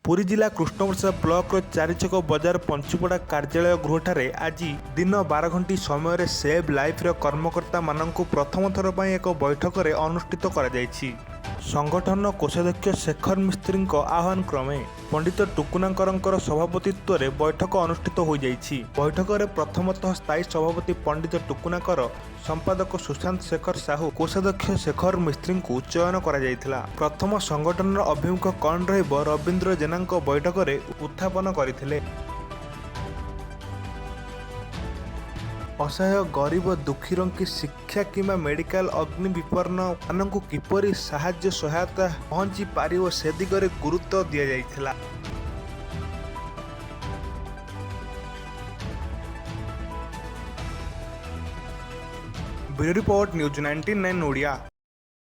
ପୁରୀ ଜିଲ୍ଲା କୃଷ୍ଣପ୍ରସାଦ ବ୍ଲକର ଚାରିଛକ ବଜାର ପଞ୍ଚୁପଡ଼ା କାର୍ଯ୍ୟାଳୟ ଗୃହଠାରେ ଆଜି ଦିନ 12 ଘଣ୍ଟି ସମୟରେ ସେଭ୍ ଲାଇଫ୍ର କର୍ମକର୍ତ୍ତାମାନଙ୍କୁ ପ୍ରଥମ ଥର ପାଇଁ ଏକ ବୈଠକରେ ଅନୁଷ୍ଠିତ କରାଯାଇଛି। ସଂଗଠନର କୋଷାଧ୍ୟକ୍ଷ ଶେଖର ମିସ୍ତ୍ରୀଙ୍କ ଆହ୍ୱାନ କ୍ରମେ ପଣ୍ଡିତ ଟୁକୁନାକରଙ୍କର ସଭାପତିତ୍ୱରେ ବୈଠକ ଅନୁଷ୍ଠିତ ହୋଇଯାଇଛି। ବୈଠକରେ ପ୍ରଥମତଃ ସ୍ଥାୟୀ ସଭାପତି ପଣ୍ଡିତ ଟୁକୁନାକର, ସମ୍ପାଦକ ସୁଶାନ୍ତ ଶେଖର ସାହୁ, କୋଷାଧ୍ୟକ୍ଷ ଶେଖର ମିସ୍ତ୍ରୀଙ୍କୁ ଚୟନ କରାଯାଇଥିଲା। ପ୍ରଥମ ସଂଗଠନର ଆଭିମୁଖ୍ୟ କ'ଣ ରହିବ, ରବୀନ୍ଦ୍ର ଜେନାଙ୍କ ବୈଠକରେ ଉତ୍ଥାପନ କରିଥିଲେ। ଅସହାୟ ଗରିବ ଦୁଃଖୀରଙ୍କି ଶିକ୍ଷା କିମ୍ବା ମେଡିକାଲ, ଅଗ୍ନି ବିପନ୍ନ ମାନଙ୍କୁ କିପରି ସାହାଯ୍ୟ ସହାୟତା ପହଞ୍ଚି ପାରିବ, ସେ ଦିଗରେ ଗୁରୁତ୍ୱ ଦିଆଯାଇଥିଲା। Bureau report, news 99 Odia.